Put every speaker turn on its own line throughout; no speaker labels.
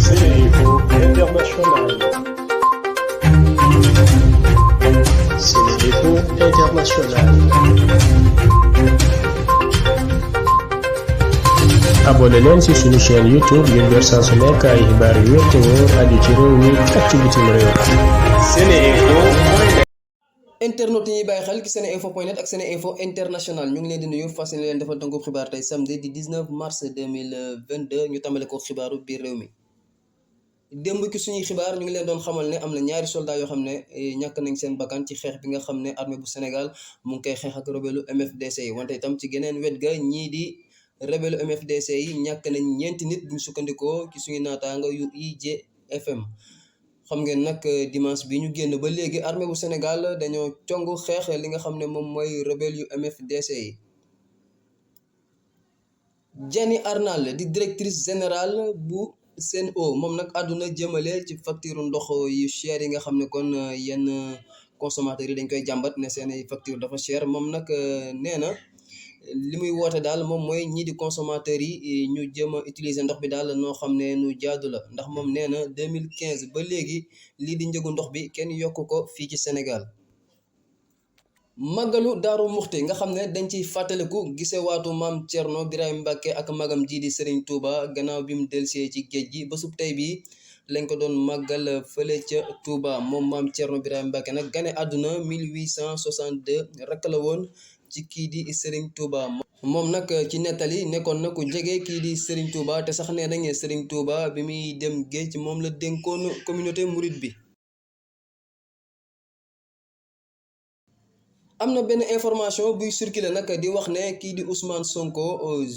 SeneInfo International. SeneInfo International. abonné leen ci suñu chaîne YouTube ngir jot saa su nekk ay xibaar yu wér te wóor aju ci réew mi ak ci bitim réew. SeneInfo.
internet yi bàyyi xel ci seneinfo.net ak SeneInfo International ñu ngi leen di nuyu fas yéene leen defal tënku xibaar tey samedi di 19 mars 2022 ñu tàmbale ko xibaaru biir réew mi. démb ci suñuy xibaar ñu ngi leen doon xamal ne am na ñaari soldats yoo xam ne ñàkk nañ seen bakkan ci xeex bi nga xam ne armée bu Sénégal mu ngi koy xeex ak rebelu MFDC yi wante itam ci geneen wet ga ñii di rebelu MFDC yi ñàkk nañ ñeenti nit buñ sukkandikoo ci suñu naataanga yu IJFM. xam ngeen nag dimanche bi ñu génn ba léegi armée bu Sénégal dañoo congu xeex li nga xam ne moom mooy rebelle yu MFDC yi. Diany Arnal di directrice générale bu Sen'Eau moom nag àdduna jëmale ci facture ndox yu cher yi nga xam ne kon yenn consommateurs yi dañ koy jàmbat ne seen facture dafa cher moom nag nee na li muy woote daal moom mooy ñii di consommateurs yi ñu jëm a utiliser ndox bi daal noo xam ne nu jaadu la ndax moom nee na 2015 ba léegi lii di njëgu ndox bi kenn yokk ko fii ci Sénégal. màggalu Daaru Muxti nga xam ne dañ ciy fàttaliku gisewaatu maam Thierno Birahim Mbacke ak magam ji di Serigne Touba gannaaw bi mu delsee ci géej gi bésub tey bii lañ ko doon màggal fële ca Touba moom maam Thierno Birahim Mbacke nag gane àdduna 1862 rek la woon ci kii di Serigne Touba. moom nag ci nettali nekkoon na ku jege kii di Serigne Touba te sax nee nañ Serigne Touba bi muy dem géej moom la dénkoon communauté mouride bi. am na benn information buy circuler nag di wax ne kii di Ousmane Sonko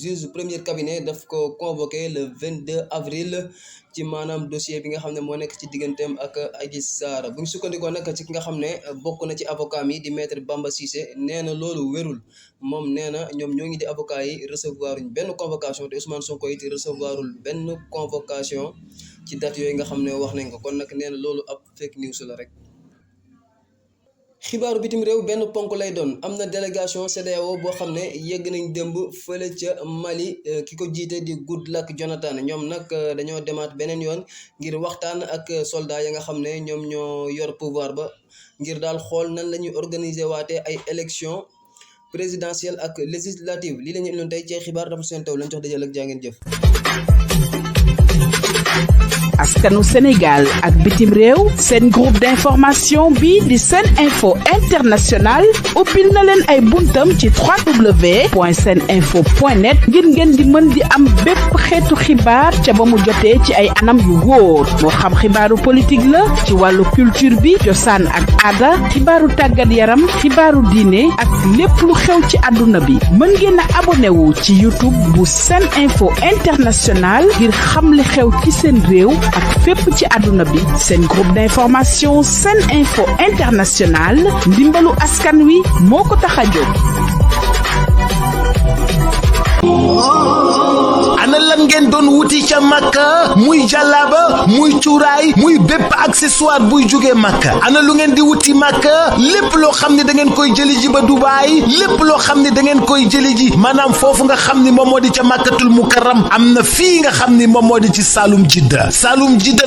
juge premier cabinet daf ko convoqué le 22 avril ci maanaam dossier bi nga xam ne moo nekk ci digganteem ak Adji Sarr bu ñu sukkandikoo nag ci ki nga xam ne bokk na ci avocat mi di maître Bamba Cissé nee na loolu wérul moom nee na ñoom ñoo ngi di avocat yi recevoiruñ benn convocation te Ousmane Sonko it recevoirul benn convocation ci date yooyu nga xam ne wax nañ ko kon nag nee na loolu ab fake news la rek. xibaaru bitim réew benn ponk lay doon am na délégation CEDEAO boo xam ne yegg nañ démb fële ca Mali ki ko jiite di Goodluck Jonathan ñoom nag dañoo demaat beneen yoon ngir waxtaan ak soldats ya nga xam ne ñoom ñoo yor pouvoir ba ngir daal xool nan la ñuy organiser waatee ay élection présidentielle ak législative lii la ñu indiloon tey ci xibaar dafa seen taw lañ jox dajal ak jaa ngeen jëf.
askanu Sénégal ak bitim réew seen groupe d'information bi di SeneInfo International ubbil na leen ay buntam ci www.seneinfo.net ngir ngeen di mën di am bépp xeetu xibaar ca ba mu jotee ci ay anam yu wóor moo xam xibaaru politique la ci wàllu culture bi cosaan ak aada xibaaru tàggat yaram xibaaru diine ak lépp lu xew ci àdduna bi mën ngeen a abonné wu ci YouTube bu SeneInfo International ngir xam li xew ci seen réew ak fépp ci àdduna bi seen groupe d'information SeneInfo International ndimbalu askan wi moo ko tax a jóg.
ana lan ngeen doon wuti ca Makka muy jàllaaba muy cuuraay muy bépp accessoire buy jógee Makka ana lu ngeen di wuti Makka lépp loo xam ne da ngeen koy jëli ji ba Dubaay lépp loo xam ne da ngeen koy jëli ji maanaam foofu nga xam ni moom moo di ca Makkatul Mukarram am na fii nga xam ni moom moo di ci Saloum Jidda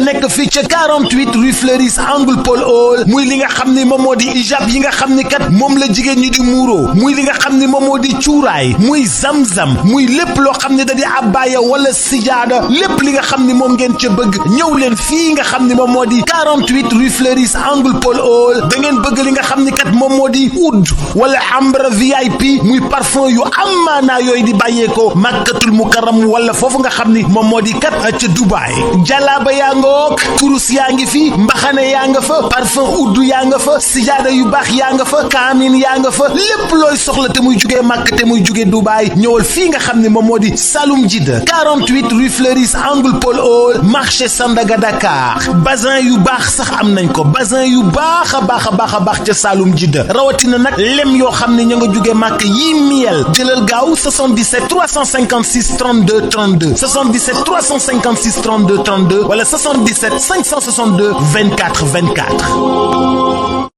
nekk fii ca 48 rue Fleuris angle Paul Hall muy li nga xam ni moom moo di ijab yi nga xam ni kat moom la jigéen ñi di muuro muy li nga xam ni moom moo di cuuraay muy zamzam muy lépp loo xam ne da di abbaaya wala sijaada lépp li nga xam ni moom ngeen ca bëgg ñëw leen fii nga xam ni moom moo di 48 rue Fleuris angle Paul Hall da ngeen bëgg li nga xam ni kat moom moo di oud wala ambre VIP muy parfum yu amaanaa yooyu di bàyyeekoo Makkatul Mukarram wala foofu nga xam ni moom moo di kat ca Dubaay jalaaba yaa ngoog kurus yaa ngi fi mbaxane yaa nga fa parfum oud yaa nga fa sijaada yu baax yaa nga fa kaamin yaa nga fa lépp looy soxla te muy jugee Makka te muy jugee Dubaay ñëwal fii nga xam ni moom moo di Saloum Jidda 48 rue Fleuris angle Paul Hall marché Sandaga Dakar bazin yu baax sax am nañ ko bazin yu baax a baax ca Saloum Jidda rawatina nag lem yoo xam ne ña nga jóge màkk yi miel jëlal gaaw 77 356 32 32 77 356 32 32 wala 77 562 24 24